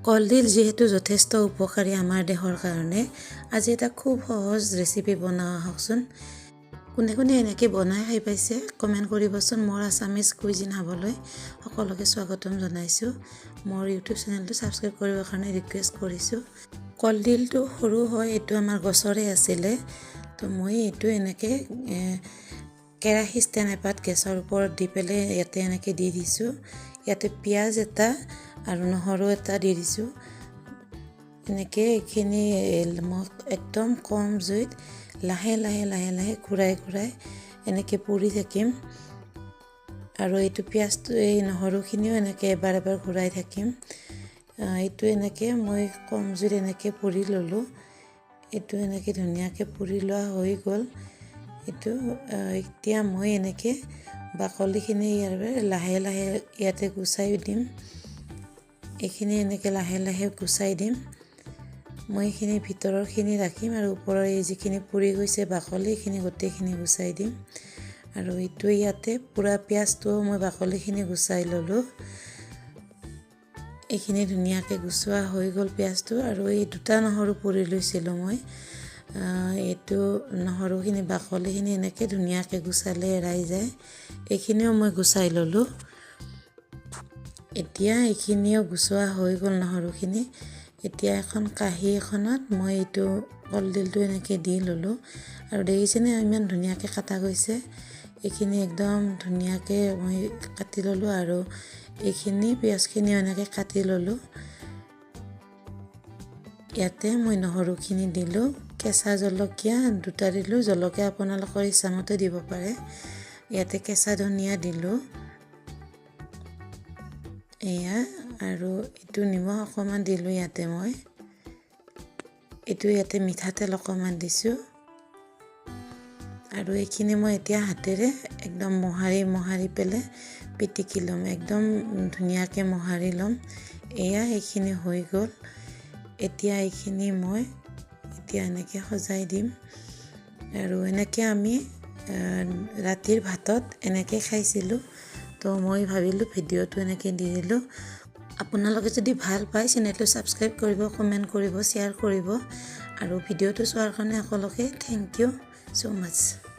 কলডিল যিহেতু যথেষ্ট উপকাৰী আমাৰ দেহৰ কাৰণে, আজি এটা খুব সহজ ৰেচিপি বনাওঁ আহকচোন। কোনে কোনে এনেকৈ বনাই খাই পাইছে, কমেণ্ট কৰিবচোন। মোৰ আছামিজ কুইজিন খাবলৈ সকলোকে স্বাগতম জনাইছোঁ। মোৰ ইউটিউব চেনেলটো ছাবস্ক্ৰাইব কৰিবৰ কাৰণে ৰিকুৱেষ্ট কৰিছোঁ। কলডিলটো সৰু হয়, এইটো আমাৰ গছৰে আছিলে। তো মই এইটো এনেকৈ কেৰাহী ষ্টেণ্ড এপাত গেছৰ ওপৰত দি পেলাই ইয়াতে এনেকৈ দি দিছোঁ। ইয়াতে পিঁয়াজ এটা আৰু নহৰু এটা দি দিছোঁ। এনেকৈ এইখিনি মই একদম কম জুইত লাহে লাহে লাহে লাহে ঘূৰাই ঘূৰাই এনেকৈ পুৰি থাকিম। আৰু এইটো পিঁয়াজটো, এই নহৰুখিনিও এনেকৈ এবাৰ এবাৰ ঘূৰাই থাকিম। এইটো এনেকৈ মই কম জুইত এনেকৈ পুৰি ল'লোঁ। এইটো এনেকৈ ধুনীয়াকৈ পুৰি লোৱা হৈ গ'ল। এইটো এতিয়া মই এনেকৈ বাকলিখিনি ইয়াৰ লাহে লাহে ইয়াতে গুচাই দিম। এইখিনি এনেকৈ লাহে লাহে গুচাই দিম। মই এইখিনি ভিতৰৰখিনি ৰাখিম আৰু ওপৰৰ এই যিখিনি পুৰি গৈছে বাকলি, এইখিনি গোটেইখিনি গুচাই দিম। আৰু এইটো ইয়াতে পূৰা পিঁয়াজটোও মই বাকলিখিনি গুচাই ল'লোঁ। এইখিনি ধুনীয়াকৈ গুচোৱা হৈ গ'ল পিঁয়াজটো। আৰু এই দুটা নহৰু পুৰি লৈছিলোঁ মই। এইটো নহৰুখিনি বাকলিখিনি এনেকৈ ধুনীয়াকৈ গুচালে এৰাই যায়। এইখিনিও মই গুচাই ল'লোঁ। এতিয়া এইখিনিও গুচোৱা হৈ গ'ল নহৰুখিনি। এতিয়া এখন কাঁহী এখনত মই এইটো কলডিলটো এনেকৈ দি ল'লোঁ। আৰু দেখিছেনে, ইমান ধুনীয়াকৈ কাটা গৈছে। এইখিনি একদম ধুনীয়াকৈ মই কাটি ল'লোঁ আৰু এইখিনি পিঁয়াজখিনিও এনেকৈ কাটি ল'লোঁ। ইয়াতে মই নহৰুখিনি দিলোঁ, কেঁচা জলকীয়া দুটা দিলোঁ। জলকীয়া আপোনালোকৰ ইচ্ছামতে দিব পাৰে। ইয়াতে কেঁচা ধনিয়া দিলোঁ এয়া। আৰু এইটো নিমখ অকণমান দিলোঁ ইয়াতে মই। এইটো ইয়াতে মিঠাতেল অকণমান দিছোঁ। আৰু এইখিনি মই এতিয়া হাতেৰে একদম মোহাৰি মোহাৰি পেলাই পিটিকি ল'ম, একদম ধুনীয়াকৈ মোহাৰি ল'ম। এয়া এইখিনি হৈ গ'ল। এতিয়া এইখিনি মই এতিয়া এনেকৈ সজাই দিম। আৰু এনেকৈ আমি ৰাতিৰ ভাতত এনেকৈ খাইছিলোঁ। তো মই ভাবিলোঁ ভিডিঅ'টো এনেকৈ দি দিলোঁ। আপোনালোকে যদি ভাল পায়, চেনেলটো ছাবস্ক্ৰাইব কৰিব, কমেণ্ট কৰিব, শ্বেয়াৰ কৰিব। আৰু ভিডিঅ'টো চোৱাৰ কাৰণে সকলোকে thank you so much.